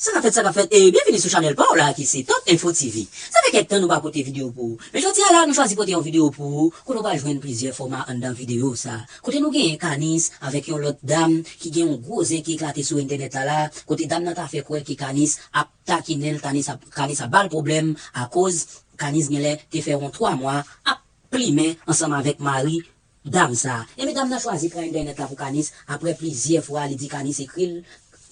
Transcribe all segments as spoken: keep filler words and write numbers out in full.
Sa k ap fèt, sa k ap fèt, e byenvini sou chanèl pa w la ki se Top Info T V. Sa fè kèk tan nou pa pote videyo pou ou. Men jodi a la, nou chwazi pote yon videyo pou ou, kote w pral jwenn plizyè fòma anndan videyo sa. Kote nou genyen Kanis avèk yon lòt dam ki gen yon gwo zen ki eklate sou entènèt la la, kote dam nan ta fè kwè ke Kanis ap takinen l, Kanis ap, Kanis ap ba l pwoblèm akoz Kanis genlè te fè yon twa mwa ap plimen ansanm avèk mari dam sa. Ebyen, dam nan chwazi pran entènèt la pou Kanis. Apre plizyè fwa, li di Kanis ekri l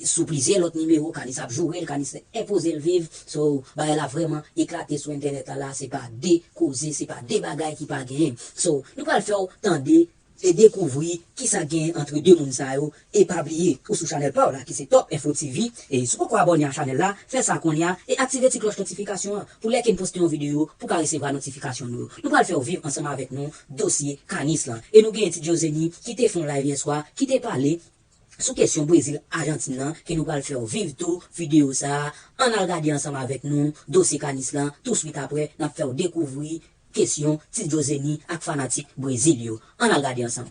sou plizyè lòt nimewo, Kanis ap joure l, Kanis enpoze l viv. So, bagay la vrèman eklate sou entènèt la, la, se pa de koze, se pa de bagay ki pa genyen. So, nou pral fè w tande e dekouvri kisa gen antre de moun sa yo. E pa bliye, ou sou chanèl pa w la, ki se Top Info T V. E si w poko abòne a chanèl la, fè sa kounye a e aktive ti klòch notifikasyon an pou lè ke n poste yon videyo, pou w ka resevwa notifikasyon nou yo. Nou pral fè w viv ansanm avèk nou dosye Kanis lan. E nou genyen Ti Jozeni ki te fè yon live yè swa, ki te pale sou kesyon Brezil, Ajantin nan, ke nou pral fè w viv tou videyo sa a. Ann al gade ansanm avèk nou dosye Kanis lan. Touswit apre, n ap fè w dekouvri kesyon Ti Jozeni ak fanatik Brezil yo. Ann al gade ansanm.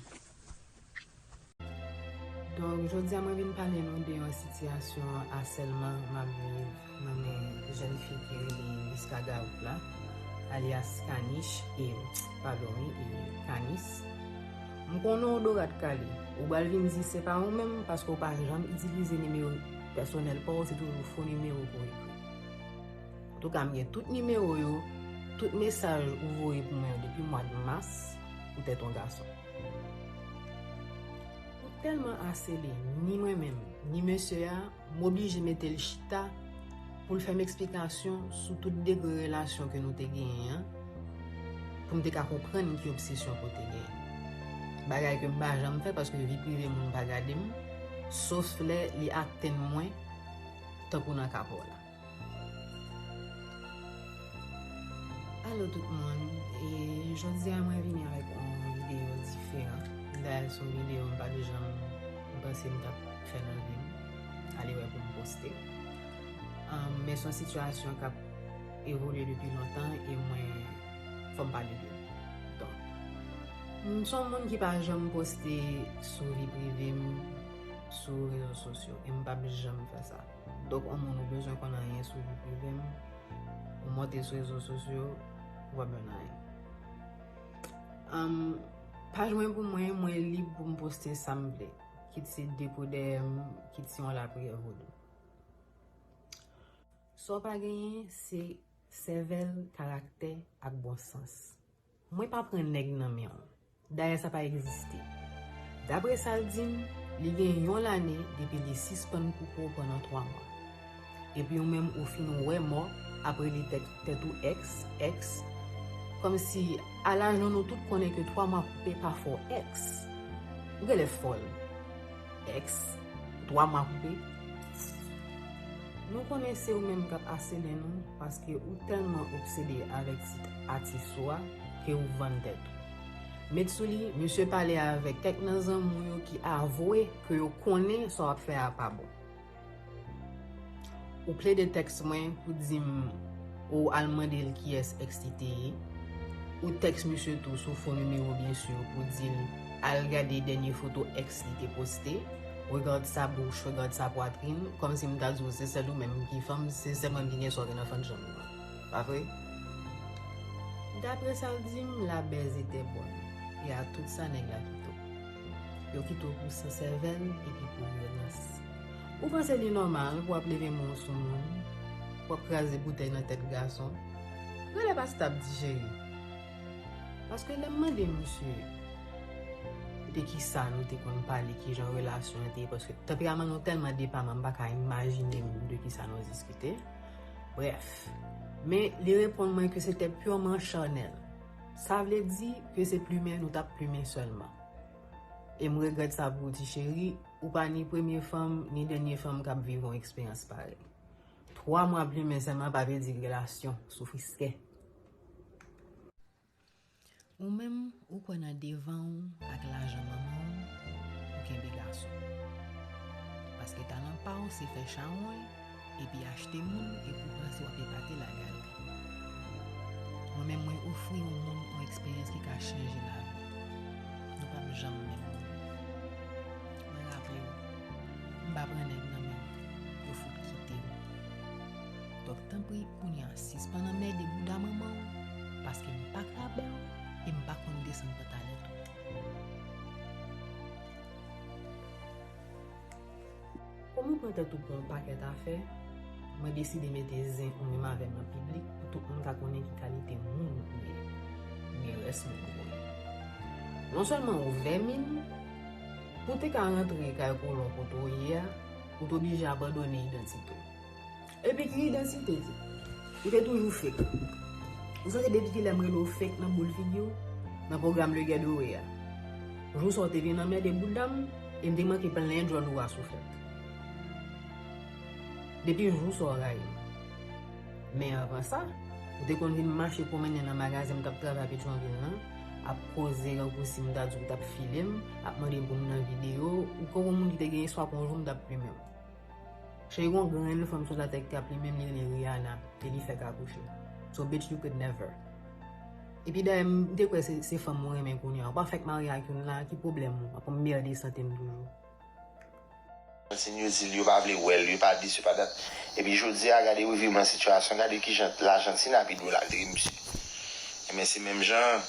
Donk, jodi a mwen vin pale nou de yon sitiyasyon asèlman m ap viv nan men jèn fi ki rele Miska Garout la, alyas Kanish, e, padon, wi, e, Kanis. M konnen w Dorat Kale, ou pral vin di se pa ou menm paske w pa janm itilize nimewo pèsonèl pa w, se toujou fo nimewo pou w ekri. Antouka, m gen tout nimewo yo, tout mesaj ou voye pou mwen yo depi mwa mas, poutèt yon gason. Ou tèlman asele, ni mwen menm, ni mesye a, m oblije mete l chita pou l fè m eksplikasyon sou tout degre relasyon ke nou te genyen an, pou m te ka konprann ki obsesyon ke w te genyen. Bagay ke m pa janm fè paske vi prive moun pa gade m, sof lè li atenn mwen tankou nan ka pa w la. Alo tout moun, e jodi a mwen vini avèk yon videyo diferan. Dayè se yon videyo m pa t janm panse m t ap fè nan vi m, ale wè pou m poste. Ann, men se yon sitiyasyon k ap evolye depi lontan e mwen, fò m pale de li. Donk, m se yon moun ki pa janm poste sou vi prive m sou rezo sosyo e m p ap janm fè sa. Donk, yon moun ou bezwen konn anyen sou vi prive m, ou monte sou rezo sosyo, ou p ap jwenn anyen. Anm, paj mwen pou mwen, mwen lib pou m poste sa m vle, kit se depo dèyè m, kit se yon lapriyè vodou. Sa w pa genyen, se sèvèl, karaktè ak bon sans. Mwen pa pran nèg nan men w. Dayè sa pa egziste. Daprè sa l di m, li gen yon lane depi li sispann koupe w pandan twa mwa. Epi ou menm ou fin wè mò ap rele tèt, tèt ou èks, èks. Kòmsi a laj nou, nou tout konnen ke twa mwa koupe pa fè w èks. Ou genlè fòl. Èks, twa mwa koupe. Nou konnen se ou menm k ap asele nou, paske ou tèlman obsede avèk tit atis ou a ke ou vann tèt ou. Met sou li, misye pale avèk kèk nan zanmi w yo ki avwe ke yo konnen sa w ap fè a pa bon. Ou plede tèks mwen pou di m ou al mande l kiyès èks li te ye. Ou tèks misye tou sou fo nimewo byen si pou di l al gade dènye foto èks li te poste. Regarde sa bouche, regarde sa poitrine, kòmsi m ta di w se sèl ou menm ki fanm, se sèl mwen ki gen sa w gen nan fannjanm ou an. Pa vre? Daprè sa l di m, la baise était bonne. E a tout sa nèg la kite w. Yo kite w pou san sèvèl epi pou vyolans. Ou panse li nòmal pou w ap leve men w sou moun, pou w ap kraze boutèy nan tèt gason? Rele pastè ap di cheri. Paske lè m mande misye de kisa nou te konn pale, kijan relasyon an te ye, paske tanperaman nou tèlman depaman, m pa ka imajine m de kisa nou diskite. Brèf. Men li reponn mwen ke se te purman chanèl. Sa vle di ke se plimen nou t ap plimen sèlman. E m regrèt sa pou ou, ti cheri, ou pa ni premye fanm, ni dènye fanm k ap viv yon eksperyans parèy. Twa mwa plimen sèlman pa vle di relasyon, soufriskè. Ou menm, ou kwè nan devan w ak lajan manman w, ou kenbe gason. Paske talan pa w se fè chawony, epi achte moun, epi w panse w ap epate lagalri. Mwen menm, mwen ofri yon moun yon eksperyans ki ka chanje lavi w. Nou p ap janm menm moun. Mwen raple w, m pa pran nèg nan men w, yo fout kite w. Tanpri, kounye a, sispann anmède bouda manman w, paske m pa krabè w, e m pa konn desann pantalèt ou. Kòm ou pran tèt ou pou yon pakèt afè, mwen deside mete zen ou menm avè m nan piblik pou tout moun ka konnen ki kalite moun ou ye. Oubyen rès moun ou ye. Non sèlman ou vèmin, pou w te ka rantre kay kolon kote w ye a, ou t oblije abandone idantite w. Epi ki idantite di? Ou te toujou fake. Ou sonje depi kilè m rele w fake nan boul figi w, nan pwogram Le Guet Doré a? Jou sa w te vin anmède bouda m, e m te manke plen djòl ou a sou fèt. Depi jou sa w rayi m. Men anvan sa, ou te konn vin mache pwomennen nan magazen m t ap travay Petyonvil lan, ap koze kankou si m ta di w t ap file m, ap mande m pou m nan videyo, ou kankou moun ki te gen espwa pou yon jou m t ap plimen w. Cheri, gon grenn fanm sou latè ki t ap plimen m, li rele Rihanna, e li fèk akouche. So, bitch, you could never. Epi dayè, m te kwè se, se fanm ou renmen kounye a. Ou pa fèk marye ak youn la, ki pwoblèm ou? W ap anmède sante m toujou. Ajantin yo di l, yo pa vle wè l, yo pa dis, yo pa dat. Epi jodi a, gade revirman sitiyasyon, gade kijan Lajantin ap idolatre misye. Ebyen, se menm jan,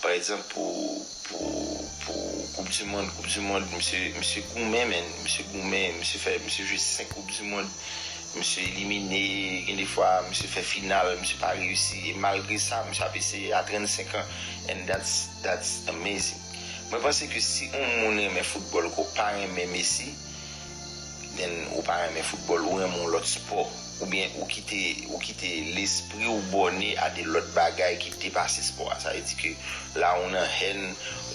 pa egzanp, pou, pou, pou Koup di Mond, Koup di Mond, misye, misye goumen, men, misye goumen, misye fè, misye jwe senk Koup di Mond, misye elimine, gen de fwa, misye fè final, misye pa reyisi, e malgre sa, misye ap eseye a trannsenk an, and that's, that's amazing. Mwen panse ke si yon moun renmen foutbòl, ke w pa renmen Messi, then ou pa renmen foutbòl, ou renmen yon lòt spò, oubyen ou kite, ou kite lespri w bòne a de lòt bagay ki depase spò a. Sa vle di ke la ou nan hèn,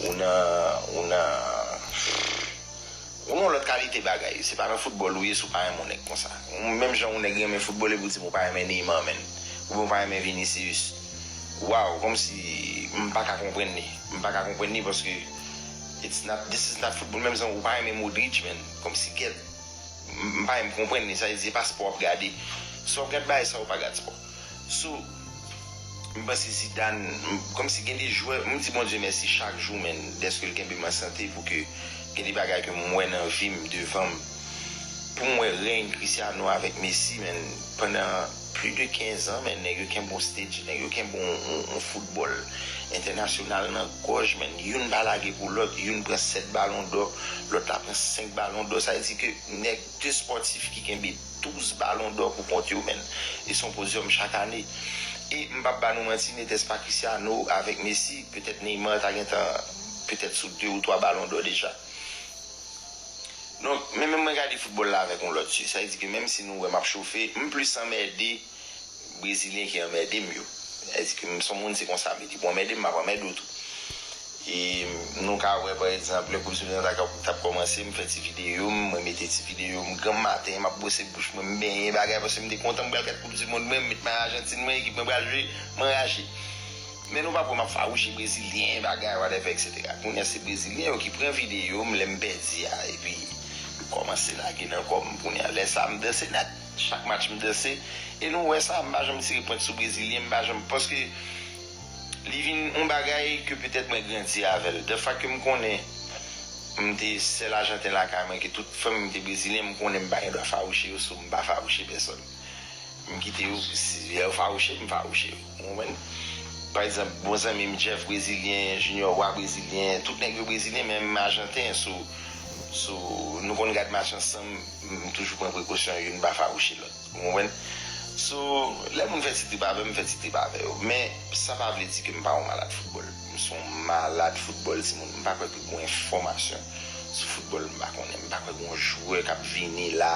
ou nan, ou nan, ou nan yon lòt kalite bagay. Se pa nan foutbòl ou ye si w pa renmen yon nèg konsa. Ou menm jan yon nèg renmen foutbòl epi w di m ou pa renmen Neymar, menn. Oubyen ou pa renmen Vinicius. Wow, kòmsi m pa ka konprann li. M pa ka konprann li paske it's not, this is not football. Menm jan ou pa renmen Modric, menn. Kòmsi gèt. M, m pa menm konprann li. Sa vle di, se pa spò w ap gade. Si w ap gad bagay sa, ou pa gad spò. So, m panse Zidane, m, kòmsi gen de jwè, m di Bondye mèsi chak jou, menn, dèske l kenbe m an sante pou ke gen de bagay ke m wè nan vi m, devan m. Pou m wè rèy Cristiano avèk Messi, menn, pandan plis de kenz an, menn, nèg yo kenbe yon stage, nèg yo kenbe yon, yon, yon foutbòl entènasyonal nan gòj, menn. Youn pa lage pou lòt, youn pran sèt balon dò, lòt la pran senk balon dò. Sa vle di ke nèg, de spòtif ki kenbe douz balon dò pou kont yo, menn. E se yon podyòm chak ane. E m p ap ba nou manti, n'était-ce pas Cristiano avèk Messi, petèt Neymar ta gentan, petèt sou de ou twa balon dò deja. Donk, men menm mwen gade foutbòl la avèk yon lòt zye. Sa vle di ke menm si nou wè m ap chofe, m plis anmède Brezilyen ki anmède m yo. Sa vle di ke m se yon moun, se konsa m ye. Depi w anmède m, m ap anmède w tou. E nou ka wè, pa egzanp, lè Koup di Mond lan t ap, t ap kòmanse, m fè ti videyo m, mwen mete ti videyo m, granm maten, m ap bwose bouch mwen, m benyen bagay, paske m te kontan m pral gad Koup di Mond mwen, m met mayo Ajantin mwen, ekip mwen pral jwe, m anraje. Men nou p ap wè m ap fawouche Brezilyen, bagay, whatever, et cetera. Kounye a, se Brezilyen yo ki pran videyo m lè m pèdi a, epi kòmanse lage nan kò m. Kounye a, lè sa a, m danse nèt. Chak match, m danse. E nou wè sa, m pa janm tire pwent sou Brezilyen, m pa janm, paske li vin yon bagay ke petèt mwen grandi avè l. The fact ke m konnen m te sèl Ajanten lakay mwen, ke tout fanmi m te Brezilyen, m konnen m pa gen dwa fawouche yo, so m pa fawouche pèsòn. M kite yo, si yo fawouche, m fawouche yo. Ou konprann? Pa egzanp, bon zanmi m Jeff brezilyen, Junior Wa brezilyen, tout nèg yo brezilyen, men m ajanten, so, so, nou konn gad match ansanm, m toujou pran prekosyon youn pa fawouche lòt. Ou konprann? So, lè moun fè ti trip avè m, m fè ti trip avè yo. Men, sa pa vle di ke m pa yon malad foutbòl. M se yon malad foutbòl, timoun. M pa kwè ke gon enfòmasyon sou foutbòl m pa konnen. M pa kwè gon jwè k ap vini la.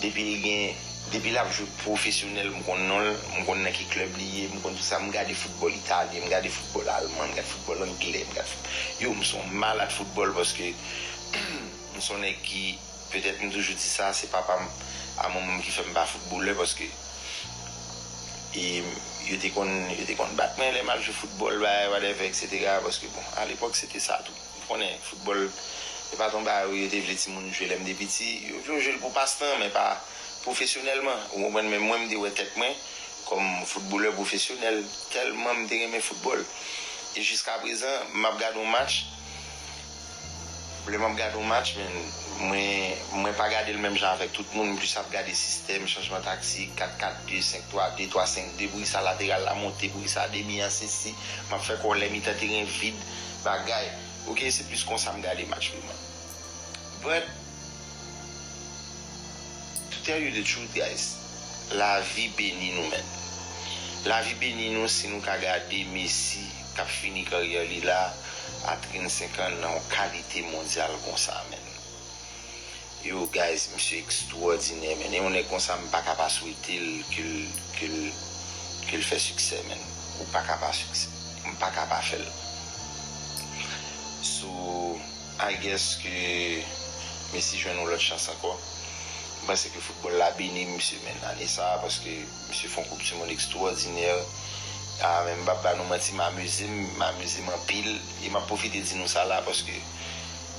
Depi li gen, depi l ap jwe pwofesyonèl, m konn non l, m konn nan ki klèb li ye, m konn tout sa. M gade foutbòl italyen, m gade foutbòl alman, m gade foutbòl anglè, m gade fout-, yo, m se yon malad foutbòl paske m se yon nèg ki Petèt m toujou di sa, se papa m a manman m ki fè m pa foutbolè, paske, e, yo te konn, yo te konn bat mwen lè m al jwe foutbòl, bagay, whatever, et cetera, paske, bon, alepòk, se te sa tou. Ou konnen, foutbòl, se pa t yon bagay yo te vle timoun jwe lè m te piti. Yo vle w jwe l pou pastan, men pa pwofesyonèlman. Ou konprann? Men mwen, m te wè tèt mwen kòm foutbolè pwofesyonèl, tèlman m te renmen foutbòl. E jiskaprezan, m ap gade yon match, Lè m ap gade yon match, men, mwen, mwen pa gade l menm jan avèk tout moun, m plis ap gade sistèm, chanjman taktik, kat kat de, senk twa de, twa senk de, pou ki sa lateral la monte, pou ki sa demi an sesi, m ap fè kò lè mitan teren vid, bagay. Ok, se plis konsa m gade match pou mwen. But, to tell you the truth, guys, lavi beni nou, men. Lavi beni nou si nou ka gade Messi k ap fini karyè li la a trannsenk an nan yon kalite mondyal konsa, men. Yo, guys, misye ekstwòdinè, men. E yon nèg konsa, m pa ka pa swete l ke l, ke l, ke l fè siksè, men. Ou pa ka pa siksè. M pa ka pa fè l. So, I guess ke Messi jwenn yon lòt chans ankò. M panse ke foutbòl la beni misye, men, ane sa a, paske misye fè yon koup di mond ekstwòdinè. A, men m p ap ba nou manti, m amize m, m amize m anpil. E m ap pwofite di nou sa la, paske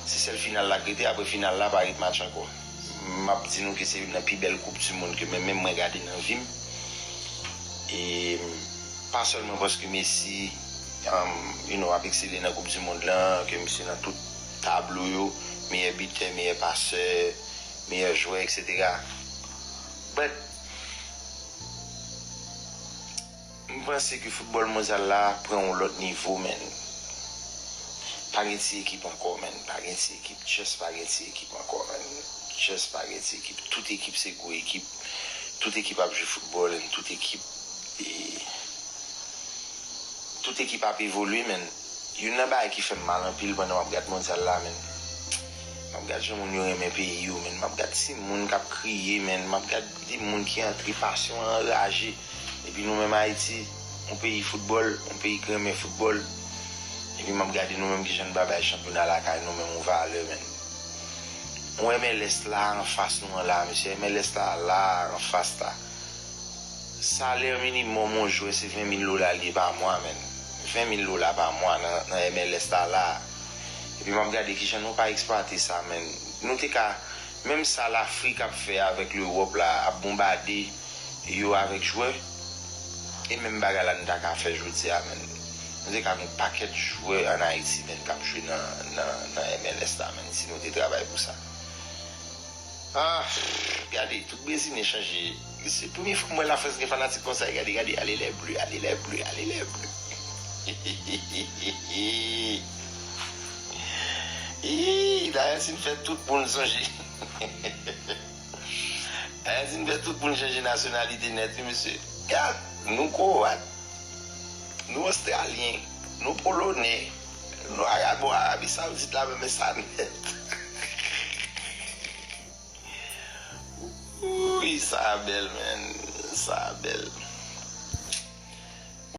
se sèl final la k rete, apre final la, pa ret match ankò. M ap di nou ke se youn nan pi bèl koup di mond ke mwen menm mwen gade nan vi m. E pa sèlman paske Messi, um, you know, ap eksele nan koup di mond lan, ke misye nan tout tablo yo, meyè bitè, meyè pasè, meyè jwè, et cetera. But, m panse ke foutbòl mondyal la pran yon lòt nivo, men. Pa gen ti ekip ankò, men. Pa gen ti ekip. Just pa gen ti ekip ankò, men. Just pa gen ti ekip. Tout ekip se gwo ekip. Tout ekip ap jwe foutbòl, and tout ekip, e, tout ekip ap evolye, men. Youn nan bagay ki fè m mal anpil pandan m ap gad mondyal la, men. M ap gad jan moun yo renmen peyi yo, men. M ap gad timoun k ap kriye, men. M ap gad de moun ki antre pasyon an anraje. Epi nou menm Ayiti, yon peyi foutbòl, yon peyi ki renmen foutbòl. Epi m ap gade nou menm kijan n pa bay chanpyona lakay nou menm yon valè, men. Yon M L S la anfas nou an la, mesye. M L S la la anfas la. Salè minimòm yon jwè se ven mil dola l ye pa mwa, men. Ven mil dola pa mwa nan, nan M L S la la. Epi m ap gade kijan nou pa eksplwate sa, men. Nou te ka, menm sa Lafrik ap fè avèk Lewòp la, ap bonbade yo avèk jwè, e menm bagay la nou ta ka fè jodi a, men. Nou te ka gen yon pakèt jwè ann Ayiti, men, k ap jwe nan, nan, nan M L S la, men, si nou te travay pou sa. Ah, gade, tout Brezilyen chanje. Se premye fwa m wè Lafrans gen fanatik konsa, e gade, gade, allez les bleus, allez les bleus, allez les bleus. Ih, Larentin fè tout moun sonje. Larentin fè tout moun chanje nasyonalite nèt, wi, mesye. Gad, nou Kowat, nou Ostralyen, nou Polonè, nou Arab, bon, Arabi Saoudit la menm, men sa nèt. Wi, sa bèl, men. Sa bèl.